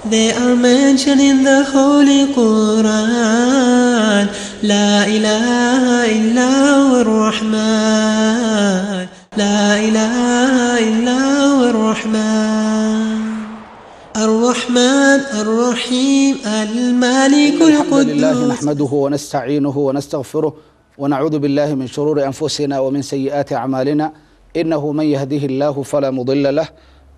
They are mentioned in the Holy Quran. لا إله إلا هو الرحمن. لا إله إلا هو الرحمن. الرحمن الرحيم الملك الحمد لله القدوس. نحمده ونستعينه ونستغفره ونعوذ بالله من شرور أنفسنا ومن سيئات أعمالنا، إنه من يهده الله فلا مضل له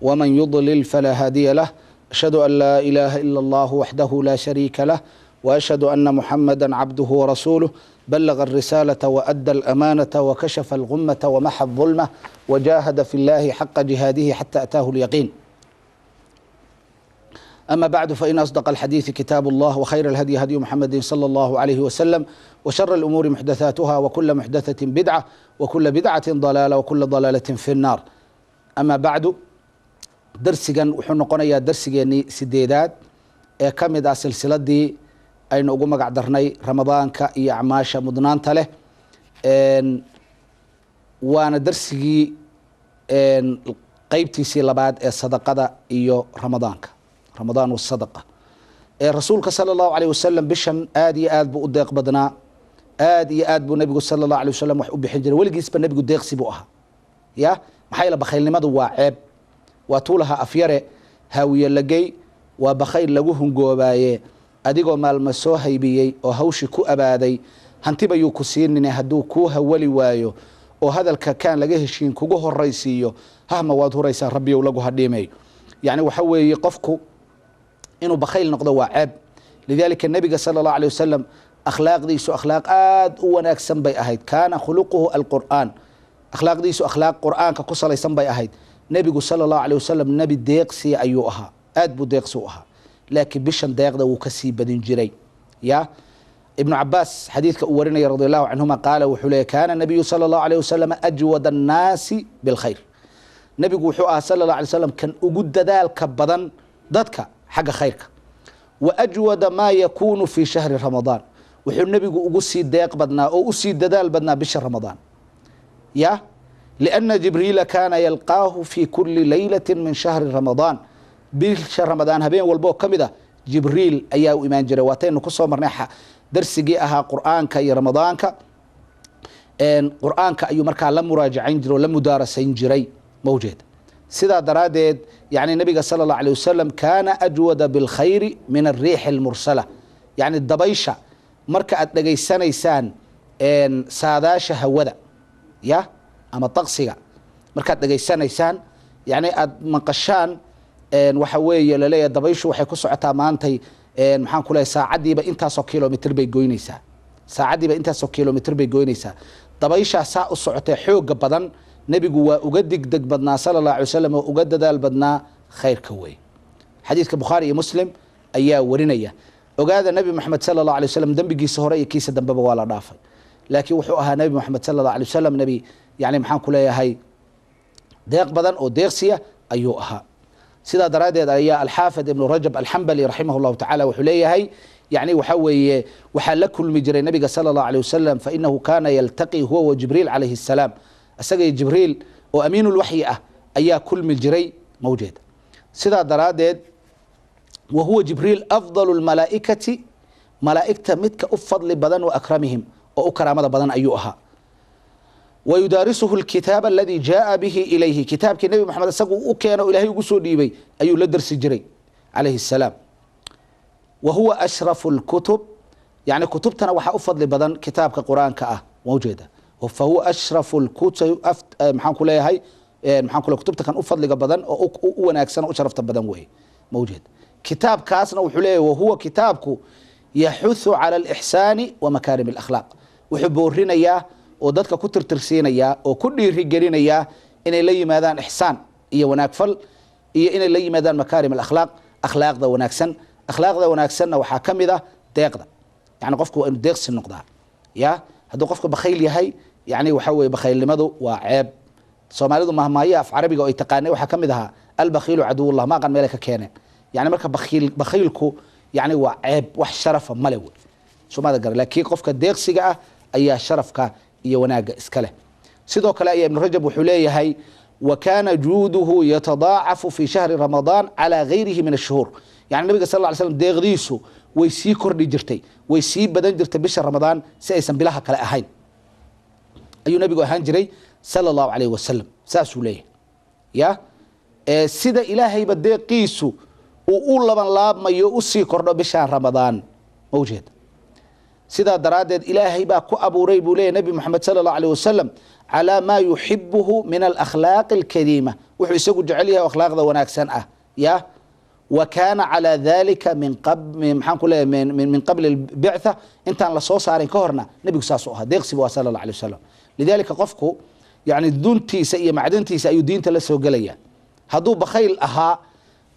ومن يضلل فلا هادي له. أشهد أن لا إله إلا الله وحده لا شريك له، وأشهد أن محمدا عبده ورسوله، بلغ الرسالة وأدى الأمانة وكشف الغمة ومحى الظلمة وجاهد في الله حق جهاده حتى أتاه اليقين. أما بعد، فإن أصدق الحديث كتاب الله، وخير الهدي هدي محمد صلى الله عليه وسلم، وشر الأمور محدثاتها، وكل محدثة بدعة، وكل بدعة ضلالة، وكل ضلالة في النار. أما بعد، darsigan wuxuu noqonayaa darsigeenii sideedaad ee ka mid ah silsiladii aynu ugu magac darnay Ramadaanka iyo acmaasha mudnaanta leh. Waana darsigii qeybtiisii labaad ee sadaqada iyo Ramadaanka, Ramadaan wasadaqa. Ee Rasuulka sala Allahu alayh wasalam bishan aad iyo aad buu u deeq badnaa, aad iyo aad buu Nebigu sala Allahu alayh wasalam wax u bixin jiray. Weligiisba Nebigu deeqsi buu ahaa, ya maxaa yeele bakhaylnimadu waa ceeb. Waa tuu lahaa Afyare: "Haawiye lagey waa bakhayl lagu hungoobaaye, adigoo maalma soo haybiyey oo hawshi ku abaaday, hantibayuu ku siinine hadduu kuu hawali waayo oo hadalka kaan laga heshiin kugu horaysiiyo, hahma waad huraysaa, Rabbiyow lagu hadhiimeeyo." Yacni waxa weeye, qofku inuu bakhayl noqdo waa ceeb. Lidalika Nebiga sala Allahu alayh wasalam akhlaaqdiisu akhlaaq aad u wanaagsan bay ahayd. Kaana khuluquhu alqur'aan, akhlaaqdiisu akhlaaq Qur'aanka ku salaysan bay ahayd. Nebigu sala Allahu alayh wasalam nebi deeqsiya ayuu ahaa, aad buu deeqsi u ahaa, laakiin bishan deeqda wuu kasii badin jiray. Ya Ibnu Cabaas xadiidka uu warinaya radi Allahu canhuma, qaala wuxuu leeyay: "Kaana nabiyu sala Allahu alayh wasalam ajwad annaasi bilkhayr." Nebigu wuxuu ahaa sala Allah alay slam kan ugu dadaalka badan dadka xagga khayrka. "Wa ajwada maa yakuunu fi shahri Ramadaan." Wuxuu Nebigu ugu sii deeq badnaa oo usii dadaal badnaa bisha Ramadaan, ya liأna Jibriila kaana yalqaahu fi kuli laylati min shahri Ramadaan. Bisha Ramadaan habeen walba oo ka mid ah Jibriil ayaa u imaan jiray. Waataynu kusoo marnay darsigii ahaa Qur'aanka iyo Ramadaanka. Qur'aanka ayuu markaa la muraajacayn jiray oo la mudaarasayn jiray mawjeed. Sidaa daraaddeed, yani Nabiga sala Allah alayh wasalam kaana ajwada bilkhayri min alriixi almursala, yani dabaysha marka aad dhegaysanaysaan saadaasha hawada ya ama taqsiga markaad dhegaysanaysaan, yani aad maqashaan, waxa weeye laleeyahay dabayshu waxay ku socotaa maantay, maxaan ku leeyahay, saacaddiiba intaasoo kilomitr bay goynaysaa, saacaddiiba intaasoo kilomitr bay goynaysaa. Dabayshaa saa u socotee xooga badan, Nebigu waa uga degdeg badnaa sala Allah alay wasalam oo uga dadaal badnaa khayrka wey. Xadiidka Bukhaari iyo Muslim ayaa warinaya. Ogaada, Nebi Moxamed sala Allah alay wasalam dembigiisa hore iyo kiisa dambeba waa la dhaafay, laakiin wuxuu ahaa Nebi Moxamed sala Allah alay wasalam nebi, yani maxaan ku leeyahay, deeq badan oo deeqsiya ayuu ahaa. Sidaa daraaddeed ayaa Alxaafid Ibnu Rajab Alxambali raximah Llahu tacala wuxuu leeyahay, yani waxa weeye, waxaa la kulmi jiray Nabiga sala Allahu alayh wasalam, fainahu kaana yaltaqi huwa wa Jibriil calayhi asalaam. Isaga iyo Jibriil oo amiinulwaxyi ah ayaa kulmi jiray mawjeed. Sidaa daraaddeed, wa huwa Jibriil afdalu lmalaa'ikati, malaa'igta midka u fadli badan, wa akramihim, oo u karaamada badan ayuu ahaa. Wayudaarisuhu alkitaaba aladi jaaa bihi ilayhi, kitaabkii Nebi Moxamed isagu u keeno Ilaahay ugu soo dhiibay ayuu la darsi jiray calayhi asalaam. Wa huwa ashrafu lkutub, yani kutubtana waxaa u fadli badan kitaabka Qur-aanka ah mawjeeda. Fahuwa ashrafu lkutub, maxaan ku leeyahay, maxaan ku leeyahay, kutubta kan u fadliga badan oo u wanaagsan oo u sharafta badan weeye mawjeeda. Kitaabkaasna wuxuu leeyahay, wahuwa kitaabku yaxuthu cala alixsaani wa makaarim alakhlaaq. Wuxuu boorinayaa oo dadka ku tirtirsiinayaa oo ku dhiirigelinayaa inay la yimaadaan ixsaan iyo wanaagfal iyo inay la yimaadaan makaarim alakhlaaq, akhlaaqda wanaagsan. Akhlaaqda wanaagsanna waxaa ka mid ah deeqda. Yani qofku waa inuu deeqsi noqdaa. Ya hadduu qofku bakhayl yahay, yani waxa weye bakhaylnimadu waa ceeb. Soomaalidu mahmaayo af carabiga oo ay taqaanay waxaa ka mid ahaa "Albakhiilu caduwullah". Ma aqan meelay ka keeneen. Yani marka bakhiilku yani waa ceeb, wax sharafa male wey, soomada gara. Laakiin qofka deeqsiga ah ayaa sharafka iyo wanaagga iska leh. Sidoo kale ayaa Ibnu Rajab wuxuu leeyahay: "Wa kaana juuduhu yatadaacafu fi shahri Ramadaan calى gayrihi min ashuhuur." Yani nabiga sal lla ly slam deeqdiisu way sii kordhi jirtay, way sii badan jirtay bisha Ramadaan si aysan bilaha kale ahayn ayuu nabigu ahaan jiray sala allahu alayhi wasalam. Saasuu leeyahay ya sida ilaahayba deeqiisu uu u laban laabmayo usii kordho bishaan Ramadaan, ma ujeeda? Sidaa daraaddeed ilaahay baa ku abuuray buu leeyahy Nabi Moxamed sala allahu alayh wasalam calaa maa yuxibuhu min alakhlaaqi alkariima, wuxuu isagu jecel yahay o akhlaaqda wanaagsan ah ya. Wa kaana calaa dalika min maxaan ku leeyahay min qabli albictha, intaan lasoo saarin ka horna nebigu saasuu ahaa, deeqsiba waa sala allah alay wasalam. Lidalika qofku yani duntiisa iyo macdantiisa ayuu diinta la soo gelaya. Hadduu bakhayl ahaa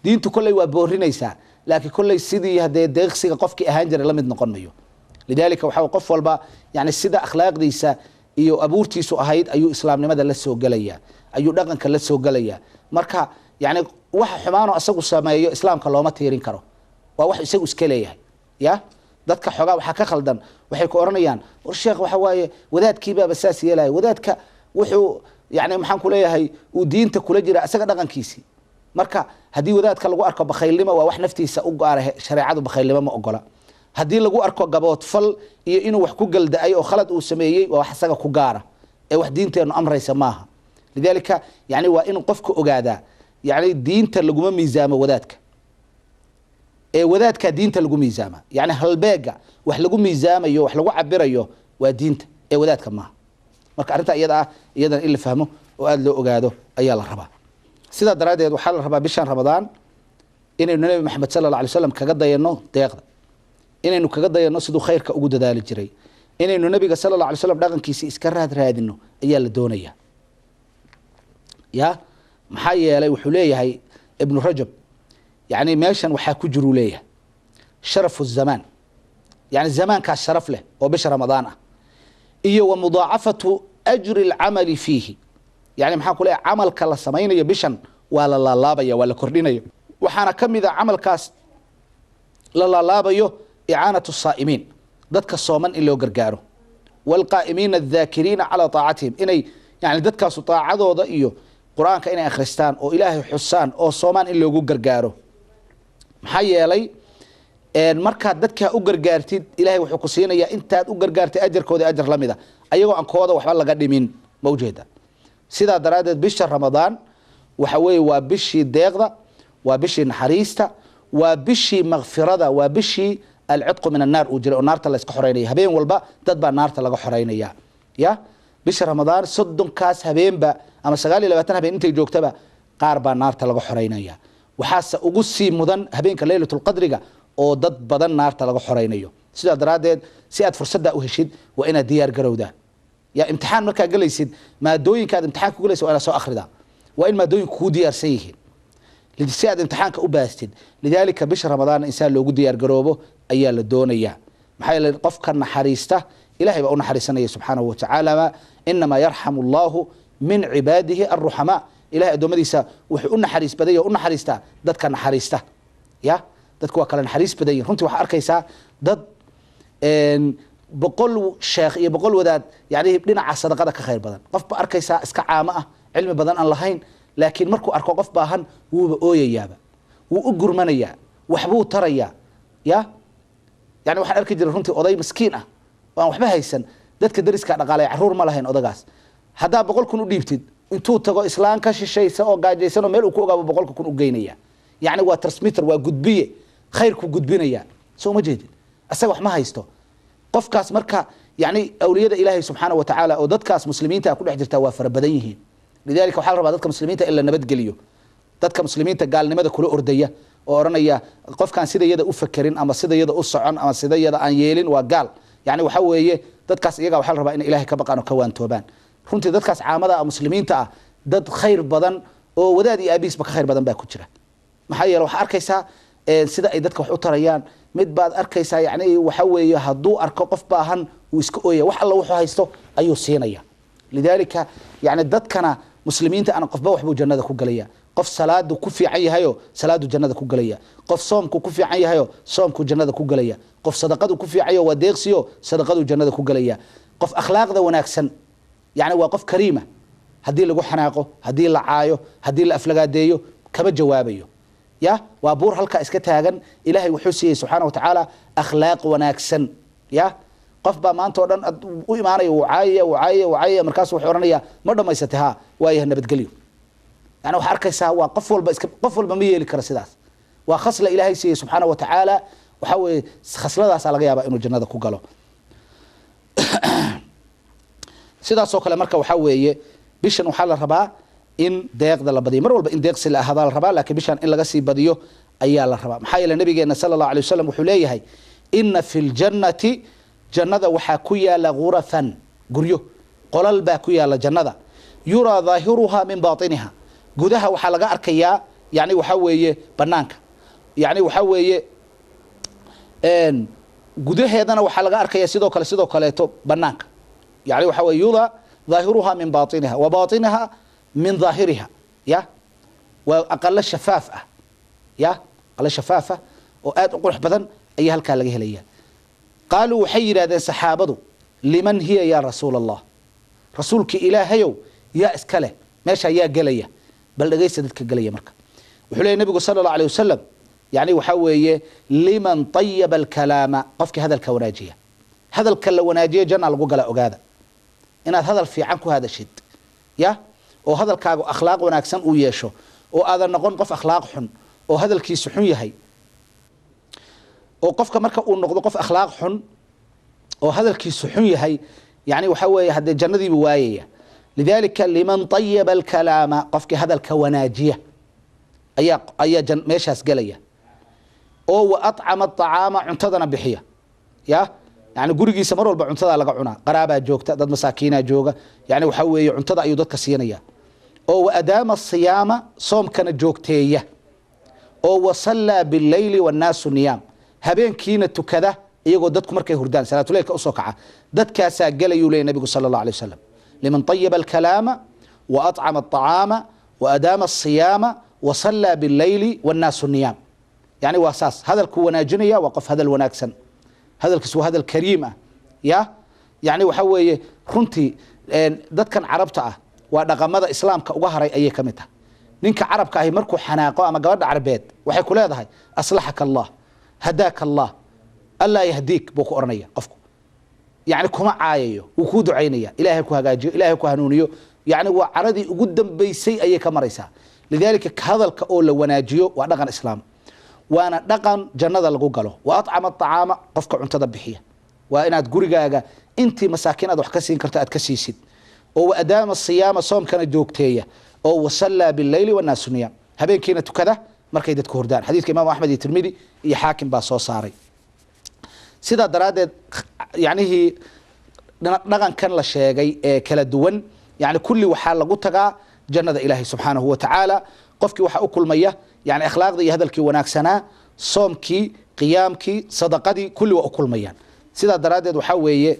diintu kolley waa boorinaysaa, laakiin kolley sidii haddee deeqsiga qofkii ahaan jiray la mid noqon mayo. Lidalika waxaa qof walba yani sida akhlaaqdiisa iyo abuurtiisu ahayd ayuu islaamnimada la soo gelaya, ayuu dhaqanka la soo gelaya. Marka yani waxa xumaanoo asagu sameeyo islaamka looma tiirin karo, waa wax isagu iska leeyahay ya. Dadka xoogaa waxaa ka khaldan, waxay ku oranayaan war sheekh waxa waaye wadaadkiibaaba saas yeelaya. Wadaadka wuxuu yani maxaan ku leeyahay uu diinta kula jira isaga dhaqankiisii. Marka haddii wadaadka lagu arko bakhaylnimo waa wax naftiisa u gaara, shareecadu bakhaylnimo ma ogola. Haddii lagu arko gaboodfal iyo inuu wax ku galda-ay oo khalad uu sameeyey waa wax isaga ku gaara ee wax diinteennu amraysa maaha. Lidalika yani waa inuu qofka ogaadaa yani diinta laguma miisaamo wadaadka ee wadaadkaa diinta lagu miisaama. Yani halbeega wax lagu miisaamayo wax lagu cabirayo waa diinta ee wadaadka maaha. Marka arrintaa iyada ah iyadana in la fahmo oo aada loo ogaado ayaa la rabaa. Sidaa daraaddeed waxaa la rabaa bishan Ramadaan inaynu Nabi Maxamed sala alla alay slam kaga dayano deeqda, inaynu kaga dayano siduu khayrka ugu dadaali jiray, inaynu nabiga sala alla alay slam dhaqankiisi iska raad raadino ayaa la doonaya ya. Maxaa yeelay wuxuu leeyahay Ibnu Rajab yani meeshan waxaa ku jiruu leeyahay sharafu zamaan, yani zamaankaas sharaf leh oo bisha Ramadaan ah, iyo wa mudaacafatu ajri alcamali fiihi. Yani maxaa ku leeyahay camalka la samaynayo bishan waa la laalaabaya, waa la kordhinaya. Waxaana ka mid a camalkaas la laalaabayo icaanatu saa'imiin, dadka sooman in loo gargaaro, waalqaa'imiina adhaakiriina calaa taacatihim, inay yani dadkaasu taacadooda iyo qur-aanka inay akhristaan oo ilaahay xusaan oo soomaan in loogu gargaaro. Maxaa yeelay markaad dadkaa u gargaartid ilahay wuxuu ku siinayaa intaad u gargaartay ajarkooda ajar la mida, ayagoo aan kooda waxba laga dhimin, ma ujeeda? Sidaa daraaddeed bisha Ramadaan waxa weeye waa bishii deeqda, waa bishii naxariista, waa bishii makfirada, waa bishii alcidqu min annaar uu jiray oo naarta la iska xoreynaya. Habeen walba dad baa naarta laga xoreynaya ya. Bisha Ramadaan 30kaas habeenba ama 29 habeen intay joogtaba qaar baa naarta laga xoreynaya. Waxaase ugu sii mudan habeenka leylatulqadriga oo dad badan naarta laga xoreynayo. Sidaa daraaddeed si aad fursaddaa u heshid waa inaad diyaar garowdaa ya. Imtixaan markaa gelaysid maadooyinka aad imtixaanka ku gelaysid waa inaad soo akhridaa, waa in maadooyinka kuu diyaarsan yihiin si aad imtixaanka u baastid. Lidalika bisha Ramadaan insaan loogu diyaar garoobo ayaa la doonayaa. Maxaa yeele qofka naxariista ilahay baa u naxariisanaya subxaanahu watacaala. Inamaa yarxamu allahu min cibaadihi alruxamaa, ilahay addoommadiisa wuxuu u naxariis baday oo u naxariistaa dadka naxariista ya. Dadku waa kala naxariis badan yihin. Runtii waxaa arkaysaa dad 100 sheekh iyo 100 wadaad yani dhinaca sadaqada ka khayr badan. Qof ba arkaysaa iska caamo ah, cilmi badan aan lahayn, laakiin markuu arko qof baahan wuuba ooyayaaba, wuu u gurmanayaa, waxbuu tarayaa ya. Yani waxaan arki jiray runtii oday miskiin ah oo aan waxba haysan, dadka dariska dhaqaalaya, carruur ma lahayn odagaas. Haddaa 100,000 u dhiibtid intuu tago islaan ka shishaysa oo gaajaysan oo meel uu ku ogaabo 100,000 u geynaya. Yani waa transmitter, waa gudbiye, khayrku gudbinaya, soo ma jeedin? Isaga wax ma haysto qofkaas. Marka yani awliyada ilaahay subxaana wa tacaala oo dadkaas muslimiinta ku dhex jirta waa fara badan yihiin. Lidalika waxaa la rabaa dadka muslimiinta in la nabadgeliyo. Dadka muslimiinta gaalnimada kula ordaya oo odhanaya qofkaan sida yada u fakerin ama sida yada u socon ama sida yada aan yeelin waa gaal, yani waxa weeye dadkaas iyaga waxaa la rabaa inay ilahay ka baqaan oo ka waantoobaan. Runtii dadkaas caamada ah muslimiinta ah dad khayr badan oo wadaad iyo aabihiisba ka khayr badan baa ku jira. Maxaa yeele waxaa arkaysaa sida ay dadka wax u tarayaan. Mid baad arkaysaa yani waxa weeye hadduu arko qof baahan wuu iska ooyaya, wax alla wuxuu haysto ayuu siinaya. Lidalika yani dadkana muslimiinta ana qofba waxbuu jannada ku gelaya. Qof salaadu ku fiican yahayo salaadu jannada ku gelaya, qof soomku ku fiican yahayo soomku jannada ku gelaya, qof sadaqadu ku fiican yaho waa deeqsiyo sadaqadu jannada ku gelaya, qof akhlaaqda wanaagsan yani waa qof kariima, haddii lagu xanaaqo, haddii la caayo, haddii la aflagaadeeyo kama jawaabayo. Ya waa buur halkaa iska taagan. Ilaahay wuxuu siiyey subxaana watacaala akhlaaq wanaagsan. Ya qof baa maanta oo dhan u imaanaya, wuu caayaya, wuu caayaya, wuu caayaya, markaasu wuxuu odhanaya ma dhamaysatay? Ha, waayaha, nabadgelyo. Yani waxaa arkaysaa waa qof walba iska, qof walba ma yeeli karo sidaas. Waa khasla ilaahay siiyey subxaana watacaala. Waxaa weeye khasladaasaa laga yaabaa inuu jannada ku galo. Sidaasoo kale marka waxaa weeye bishan waxaa la rabaa in deeqda la badiyo. Mar walba in deeqsi la ahadaa la rabaa, laakiin bishan in laga sii badiyo ayaa la rabaa. Maxaa yeele nabigeena sala allahu alay wasalam wuxuu leeyahay ina fi ljannati, jannada waxaa ku yaala ghurafan, guryo, qolal baa ku yaala jannada, yuraa dhaahiruha min baatiniha, gudaha waxaa laga arkayaa yani waxaa weeye banaanka, yani waxaa weeye gudaheedana waxaa laga arkaya sidoo kale, sidoo kaleeto banaanka. Yani waxaa weye yuraa dhaahiruha min baatiniha wa baatiniha min dhaahiriha. Ya waa aqalo shafaaf ah, ya aqalo shafaaf ah oo aad u qurux badan ayaa halkaa laga helaya. Qaaluu, waxay yidhahdeen saxaabadu, liman hiya ya rasuula allah? Rasuulkii ilaahayow, yaa iska leh meesha, yaa gelaya? Bal dhegaysta dadka gelaya. Marka wuxuu leeyay nabigu sala allahu alayh wasalam, yani waxaa weeye liman tayaba alkalaama, qofkii hadalka wanaajiya. Hadalka la wanaajiya janna lagu gala. Ogaada inaad hadal fiican ku hadashid, ya oo hadalkaagu akhlaaq wanaagsan uu yeesho, oo aadan noqon qof akhlaaq xun oo hadalkiisu xun yahay. Oo qofka marka uu noqdo qof akhlaaq xun oo hadalkiisu xun yahay, yani waxa weeye haddee jannadiibu waayaya. Lidalika liman tayaba alkalaama, qofkii hadalka wanaajiya ayaa meeshaas gelaya, oo wa acama acaama, cuntadana bixiya. Ya yani gurigiisa mar walba cuntadaa laga cunaa, qaraabaa joogta, dad masaakiinaa jooga, yani waxaa weeye cuntada ayuu dadka siinaya. Oo wa adaama asiyaama, soomkana joogteeya. Oo wasallaa bileyli wannaasu niyaam, habeenkiina tukada iyagoo dadku markay hurdaan, salaatuleylka usoo kaca. Dadkaasaa gelayuu leeyay nabigu sala allah alay wasalam, liman tayaba alkalaama wa acama aطacaama wa adaama asiyaama wa sallaa bileyli wannaasu niyaam. Yani waa saas, hadalkuu wanaajinaya, waa qof hadal wanaagsan, hadalkiis waa hadal kariim ah. Ya yani waxaa weeye runtii dadkan carabta ah waa dhaqamada islaamka uga haray ayay ka mid tahay. Ninka carabka ahi markuu xanaaqo ama gabadha carbeed, waxay ku leedahay aslaxaka allah, hadaaka allah, allaa yahdiik buu ku odhanaya qofku. Yani kuma caayayo, wuu kuu ducaynaya, ilaahay ku hagaajiyo, ilaahay ku hanuuniyo. Yani waa caradii ugu dambaysay ayay ka maraysaa. Lidalika hadalka oo la wanaajiyo waa dhaqan islaam, waana dhaqan jannada lagu galo. Wa acama acaama, qofka cuntada bixiya, waa inaad gurigaaga intii masaakiin aad wax ka siin karto aad ka siisid. Oo wa adaama siyaama, soomkana joogteeya. Oo wasallaa bileyli wannaasu niyaam, habeenkiina tukada markay dadku hordaan. Xadiidka imaam Axmed iyo Tirmidi iyo Xaakim baa soo saaray. Sidaa daraaddeed yacnihii dhaqankan la sheegay ee kala duwan, yani kulli waxaa lagu tagaa jannada ilaahay subxaanahu wa tacaala. Qofkii waxaa u kulmaya yani akhlaaqdii iyo hadalkii wanaagsanaa, soomkii, qiyaamkii, sadaqadii, kulli waa u kulmayaan. Sidaa daraaddeed waxaa weeye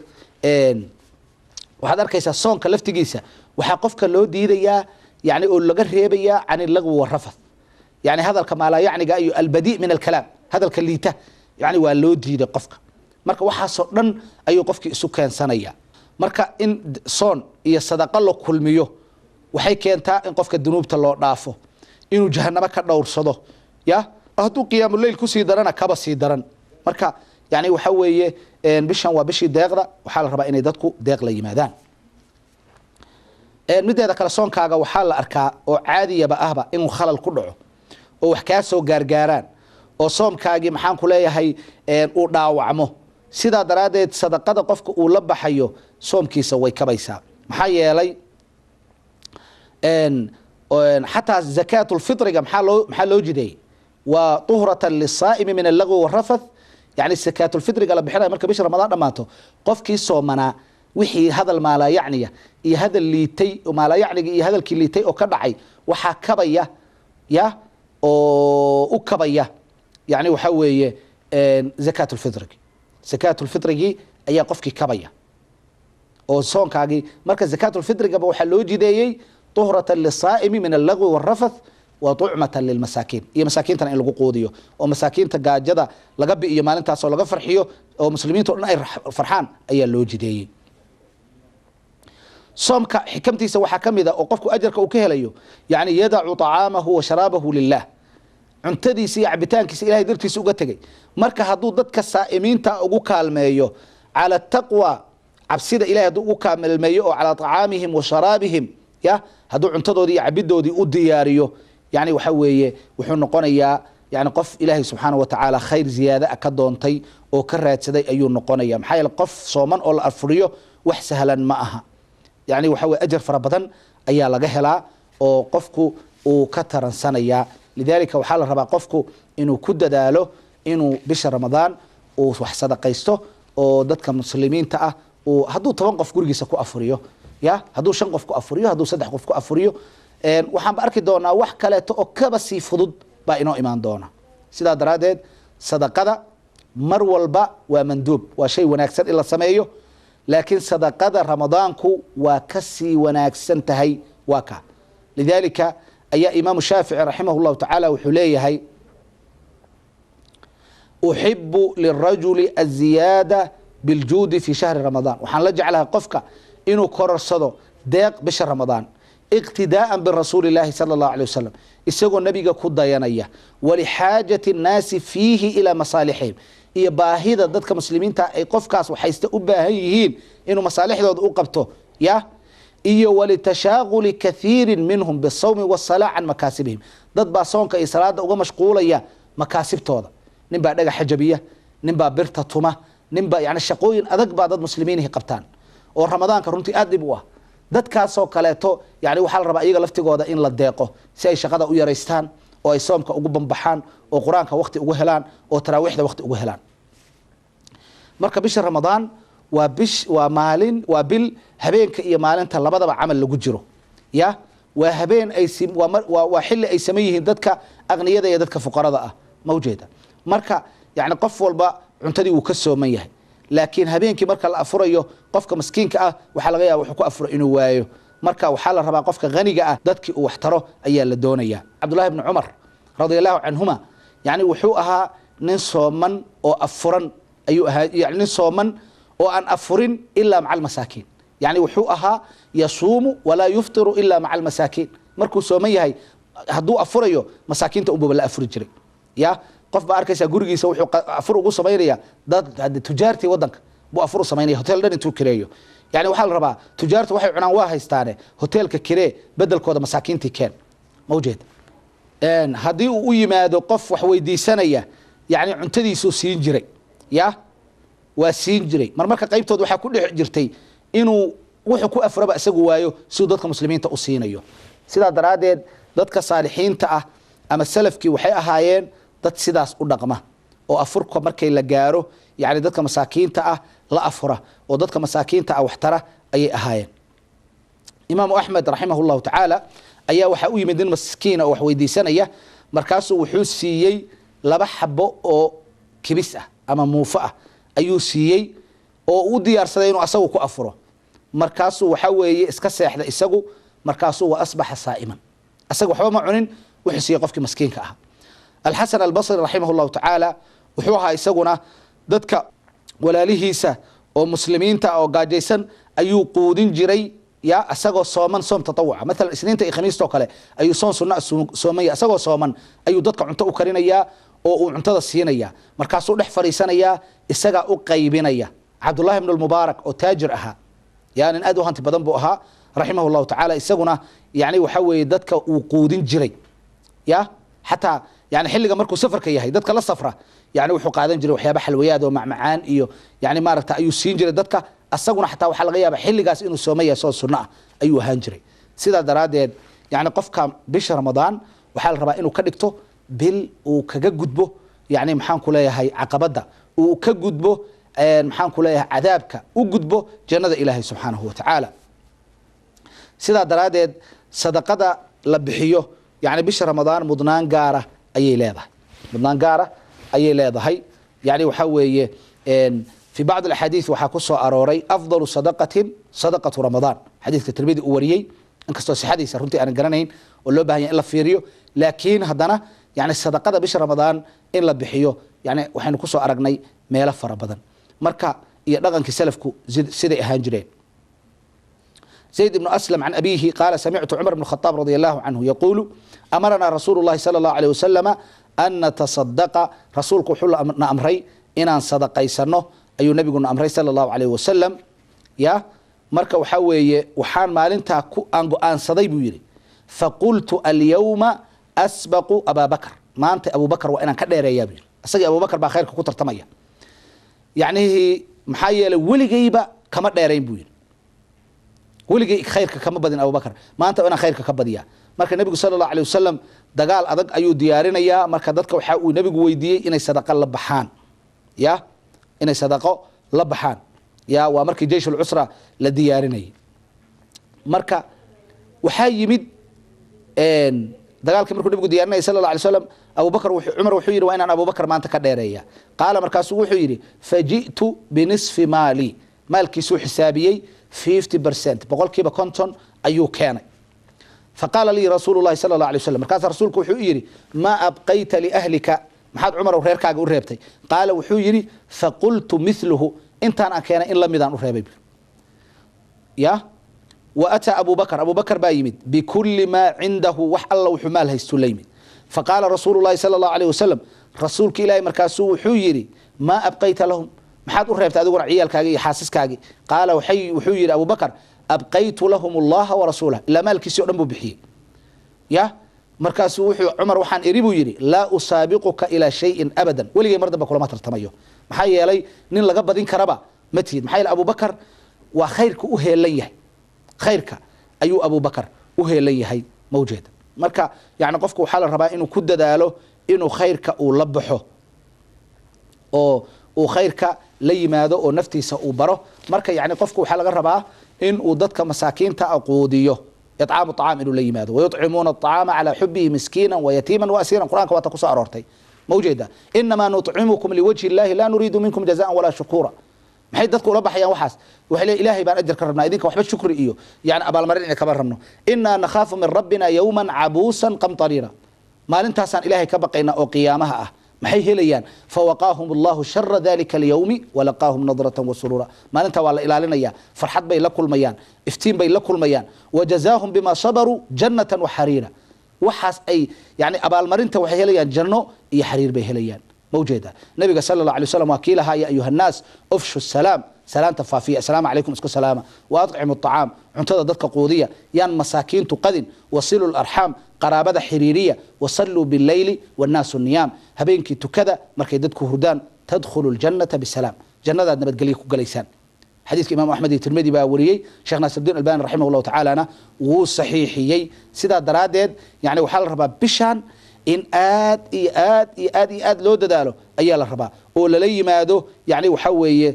waxaad arkaysaa soonka laftigiisa waxaa qofka loo diidayaa, yani oo laga reebayaa can illagwi warafath, yani hadalka maalaayacniga iyo albadi min alkalaam, hadalka liita, yani waa loo diiday qofka. Marka waxaasoo dhan ayuu qofkii isu keensanaya. Marka in soon iyo sadaqo la kulmiyo waxay keentaa in qofka dunuubta loo dhaafo, inuu jahanamo ka dhowrsado, ya hadduu qiyaamuleyl kusii darana kaba sii daran. Marka yani waxa weeye bishan waa bishii deeqda, waxaa la rabaa inay dadku deeq la yimaadaan. Mideeda kale, soonkaaga waxaa la arkaa oo caadiyaba ahba inuu khalal ku dhaco oo wax kaa soo gaargaaraan oo soomkaagii, maxaan ku leeyahay, uu dhaawacmo. Sidaa daraaddeed sadaqada qofka uu la baxayo soomkiisa way kabaysaa. Maxaa yeelay xataa zakaatulfitriga maxaa loo jideeyey? Waa tuhratan lisaa'imi min allagwi warafath. Yani zakaatulfitriga la bixinayo marka bisha Ramadaan dhammaato, qofkii soomanaa wixii hadal maalaayacniya iyo hadal liitay, maalaayacniga iyo hadalkii liitay oo ka dhacay, waxaa kabaya, ya oo u kabaya, yani waxaa weeye zakaatulfitrigi. Zakaatulfitrigii ayaa qofkii kabaya oo soonkaagii. Marka zakaatulfitrigaba waxaa loo jideeyey tuhratan lisaa'imi min allagwi warafath wa tucmatan lilmasaakiin, iyo masaakiintana in lagu quudiyo oo masaakiinta gaajada laga bi'iyo maalintaas oo laga farxiyo oo muslimiinta o dhan ay farxaan ayaa loo jideeyey. Soomka xikamtiisa waxaa ka mid a oo qofku ajarka uu ka helayo, yani yadacu طacaamahu wa sharaabahu lilah. Cuntadiisa iyo cabitaankiisa Ilahay dartiisa uga tegay. Marka hadduu dadka saa'imiinta ugu kaalmeeyo cala taqwa, cabsida Ilahay hadduu ugu kaalmeeyo oo calaa tacaamihim wa sharaabihim, ya hadduu cuntadoodii iyo cabidoodii u diyaariyo, yani waxa weeye wuxuu noqonayaa yani qof Ilaahay subxaana wa tacaala khayr ziyaada ah ka doontay oo ka raadsaday ayuu noqonaya. Maxaa yeele qof sooman oo la afuriyo wax sahlan ma aha. Yani waxa weye ajar fara badan ayaa laga helaa oo qofku uu ka taransanayaa. Lidaalika waxaa la rabaa qofku inuu ku dadaalo inuu bisha Ramadaan uu wax sadaqaysto oo dadka muslimiinta ah uu hadduu 10 qof gurigiisa ku afuriyo, ya hadduu 5 qof ku afuriyo, hadduu 3 qof ku afuriyo, waxaanba arki doonaa wax kaleeto oo kaba sii fudud baa inoo imaan doona. Sidaa daraaddeed sadaqada mar walba waa manduub, waa shay wanaagsan in la sameeyo, laakiin sadaqada Ramadaanku waa ka sii wanaagsan tahay. Waa ka lidaalika ayaa Imaamu Shaafici raximah llahu tacaala wuxuu leeyahay: uxibu lirajuli aziyaada biljuudi fi shahri Ramadaan. Waxaan la jeclahay qofka inuu kororsado deeq bisha Ramadaan, iqtidaa'an birasuuli illaahi sala allahu alay wasalam, isagoo nabiga ku dayanaya, walixaajati annaasi fiihi ilaa masaalixihim, iyo baahida dadka muslimiinta ay qofkaas waxaysta u baahan yihiin inuu masaalixdooda u qabto, ya iyo walitashaaquli kathiirin minhum bisawmi wasalaa can makaasibihim. Dad baa soonka iyo salaada uga mashquulaya makaasibtooda. Nin baa dhagaxa jabiya, nin baa birta tuma, nin baa yani shaqooyin adag baa dad muslimiinihi qabtaan oo Ramadaanka runtii aad dhib u ah. Dadkaasoo kaleeto yani waxaa la rabaa iyaga laftigooda in la deeqo si ay shaqada u yaraystaan oo ay soomka ugu bambaxaan oo qur-aanka waqti ugu helaan oo taraawiixda waqti ugu helaan. Marka bisha Ramadaan waa bish, waa maalin, waa bil habeenka iyo maalinta labadaba camal lagu jiro. Ya waa habeen ay waa xilli ay saman yihiin dadka aqniyada iyo dadka fuqarada ah, ma ujeeda? Marka yani qof walba cuntadii wuu ka sooman yahay, laakiin habeenkii marka la afurayo qofka maskiinka ah waxaa laga yaaba wuxuu ku afuro inuu waayo. Marka waxaa la rabaa qofka haniga ah dadkii uu wax taro ayaa la doonaya. Cabdullahi bni Cumar radia allahu canhuma yani wuxuu ahaa nin sooman oo afuran ayuu ahaa, yani nin sooman oo aan afurin ilaa maca almasaakiin. Yani wuxuu ahaa yasuumu walaa yuftiru ilaa maca almasaakiin. Markuu sooman yahay hadduu afurayo masaakiinta unbuba la afuri jiray. Ya qof baa arkaysaa gurigiisa wuxuu afur ugu samaynaya dad hadde tujaartii wadanka buu afur u samaynaya, hotel dhan intuu kireeyo. Yani waxaa la rabaa tujaartu waxay cunaan waa haystaane, hoteelka kiree, bedelkooda masaakiintii keen, ma ujeeda? Haddii uu u yimaado qof wax weydiisanaya, yani cuntadiisuu siin jiray, ya waa siin jiray. Marmarka qaybtood waxaa ku dhex jirtay inuu wuxuu ku afuraba isagu waayo siduu dadka muslimiinta u siinayo. Sidaa daraaddeed dadka saalixiinta ah ama salafkii waxay ahaayeen dad sidaas u dhaqma oo afurka markay la gaaro yani dadka masaakiinta ah la afura oo dadka masaakiinta ah waxtara ayay ahaayeen. Imaamu Axmed raximah llahu tacaala ayaa waxaa u yimid nin maskiina oo wax weydiisanaya. Markaasuu wuxuu siiyey 2 xabo oo kibis ah ama muufo ah ayuu siiyey oo u diyaarsaday inuu asagu ku afuro. Markaasuu waxa weeye iska seexda isagu, markaasuu wa asbaxa saa'iman, asaga waxba ma cunin, wuxuu siiyey qofkii maskiinka ahaa. Alxasan Albasri raximah llahu tacaala wuxuu ahaa isaguna dadka walaalihiisa oo muslimiinta oo gaajaysan ayuu quudin jiray, ya asagoo sooman soom tatawuca. Maalan Isniinta iyo Khamiistoo kale ayuu soon sunna soomaya, asagoo sooman ayuu dadka cunto u karinayaa oo uu cuntada siinaya, markaasuu dhex fadhiisanayaa isagaa u qaybinaya. Cabdullahi bn Lmubaarak oo taajir ahaa, ya nin aad u hanti badan buu ahaa raximah llahu tacaala, isaguna yani waxa weeye dadka uu quudin jiray, ya xataa yani xilliga markuu safarka yahay dadka la safra yani wuxuu qaadan jiray waxyaaba xalwayaad oo macmacaan iyo yani maaragta ayuu siin jiray dadka. Asaguna xataa waxaa laga yaaba xilligaas inuu sooman yahay, soon sunno ah ayuu ahaan jiray. Sidaa daraaddeed yani qofka bisha Ramadaan waxaa la rabaa inuu ka dhigto bil uu kaga gudbo yani maxaan ku leeyahay caqabadda, uu ka gudbo maxaan ku leeyahay cadaabka, u gudbo jannada Ilaahay subxaanahu wa tacaala. Sidaa daraaddeed sadaqada la bixiyo yani bisha Ramadaan mudnaan gaara ayay leedahay, mudnaan gaara ayay leedahay. Yani waxaa weeye fi bacd alaxaadiis waxaa ku soo arooray afdalu sadaqatin sadaqatu Ramadaan, xadiiska Tirmidi uu wariyey, inkastoo sixadiisa runtii aanan garanayn oo loo baahan yahay in la fiiriyo, laakiin haddana yani sadaqada bisha Ramadaan in la bixiyo yani waxaynu kusoo aragnay meelo fara badan. Marka iyo dhaqankii salafku siday ahaan jireen. Zayd ibnu Aslam can abiihi qaala samictu Cumar bn Khataab radia Allahu canhu yaquulu amaranaa Rasuulu llahi sala Allahu alayh wasalama an natasadaqa. Rasuulku wuxuu na amray inaan sadaqaysano ayuu nabiguna amray sala Allahu alayh wasalam. Ya marka waxaa weeye waxaan maalintaa ku aan go-aansaday buu yidhi, faqultu alyawma asbaqu Abaa Bakr, maanta Abubakar waa inaan ka dheereeyaa buu yidhi. Isagii Abubakar baa khayrka ku tartamaya. Yacnihii maxaa yeelay weligayba kama dheerayn buu yidhi, weligay khayrka kama badin Abubakar, maanta waa inaan khayrka ka badiyaa. Marka nebigu sala Allahu alayh wasalam dagaal adag ayuu diyaarinayaa. Marka dadka waxaa uu nebigu weydiiyey inay sadaqo la baxaan, ya inay sadaqo la baxaan. Ya waa markii jeysh ulcusra la diyaarinayay. Marka waxaa yimid dagaalkii markuu nebigu diyaarinayay sala Allah alay slam, Abubakar, Cumar wuxuu yidhi waa inaan Abubakar maanta ka dheereeya. Qaala markaasuu wuxuu yidhi faji'tu binisfi maali. Maalkiisuu xisaabiyey, 50%, 50% ayuu keenay. Faqaala lii Rasuulu llahi sala Allah alay waslam, markaasa rasuulku wuxuu yidhi maa abqayta liahlika, maxaad Cumarow reerkaaga u reebtay? Qaala wuxuu yidhi faqultu miluhu, intaan aan keenay in lamidaan u reebay. Ya wa ataa Abu Bakr, Abu Bakr baa yimid bikulli maa cindahu, wax alla wuxuu maal haystuu la yimid. Faqaala Rasuulu llahi sala Allahu alayh wasalam, rasuulka Ilaahi markaasuu wuxuu yidhi maa abqayta lahum, maxaad u reebtay adiguna ciyaalkaagii iyo xaasaskaagii? Qaala wuxuu yidhi Abu Bakr abqaytu lahum Allaha warasuulah, ilaa maalkiisii o dhan buu bixiyey. Ya markaasuu wuxuu Cumar waxaan iri buu yidhi laa usaabiquka ilaa shayin abadan, weligay mar dambe kulama tartamayo, maxaa yeelay nin laga badin karaba ma tihid. Maxaa yeelay Abubakar waa khayrka u heelan yahay, khayrka ayuu Abubakar u heelan yahay mawjeeda. Marka yani qofku waxaa la rabaa inuu ku dadaalo inuu khayrka uu la baxo oo uu khayrka la yimaado oo naftiisa uu baro. Marka yani qofku waxaa laga rabaa in uu dadka masaakiinta quudiyo, icaamu acaam inuu la yimaado. Wayuطcimuuna aطacaama calaa xubihi miskiina wayatiima waasiiran, qur'anka waata kusoo aroortay ma ujeeda. Inamaa nuطcimukum liwajhi illahi laa nuriidu minkum jazaan walaa shukuura. Maxay dadku ula baxayaan waxaas? Waxay leeyihin Ilaahay baan ajar ka rabnaa, idinka waxba shukri iyo yani abaalmarin ina kama rabno. Inaa nakhaafu min rabbina yowman cabuusan qamtariira, maalintaasaan Ilaahay ka baqaynaa oo qiyaamaha ah. Maxay helayaan? Fawaqaahum Allahu shara dalika alyawmi walaqaahum nadratan wasuruura. Maalintaa waa la ilaalinaya, farxad bay la kulmayaan, iftiin bay la kulmayaan. Wajazaahum bima sabaruu jannatan waxariira. Waxaas ay yani abaalmarinta waxay helayaan janno iyo xariir bay helayaan ma ujeeda. Nabiga sala Allah alay waslam waa kii lahaa ya ayuha nnaas ufshu salaam, salaanta faafiya, asalaamu calaykum isku salaama, wa adcimu aطacaam, cuntada dadka quudiya, yaan masaakiintu qadin, wasilu larxaam, qaraabada xiriiriya, wasalluu bileyli wannaasu niyaam, habeenkii tukada markay dadku hurdaan, tadkhulu ljannata bisalaam, jannadaad nabadgelyo ku galaysaan. Xadiiska Imam Axmed iyo Tirmidi baa wariyey, Sheekh Naasirdiin Albani raximah llahu tacaalana wuu saxiixiyey. Sidaa daraaddeed yani waxaa la rabaa bishaan in aad iyo aad iyo aad iyo aad loo dadaalo ayaa la rabaa oo lala yimaado. Yani waxaa weeye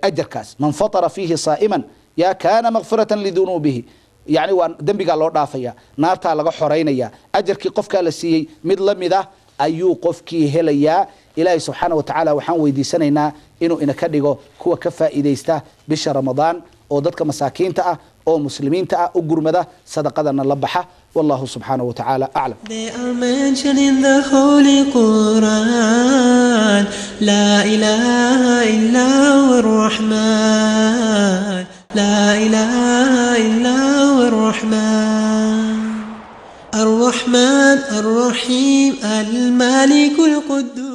ajarkaas man fatara fiihi saa'iman ya kaana makfiratan lidunuubihi, yani waa dembigaa loo dhaafaya, naartaa laga xoraynaya, ajarkii qofkaa la siiyey mid la mid ah ayuu qofkii helayaa. Ilaahay subxaana wa tacaala waxaan weydiisanaynaa inuu inaka dhigo kuwa ka faa'iidaysta bisha Ramadaan oo dadka masaakiinta ah oo muslimiinta ah u gurmada, sadaqadana la baxa. Wallahu subxaanahu wa tacaala aclam. They are mentioned in the Holy Quran. لا إله إلا هو الرحمن. لا إله إلا هو الرحمن. الرحمن الرحيم المالك القدوس.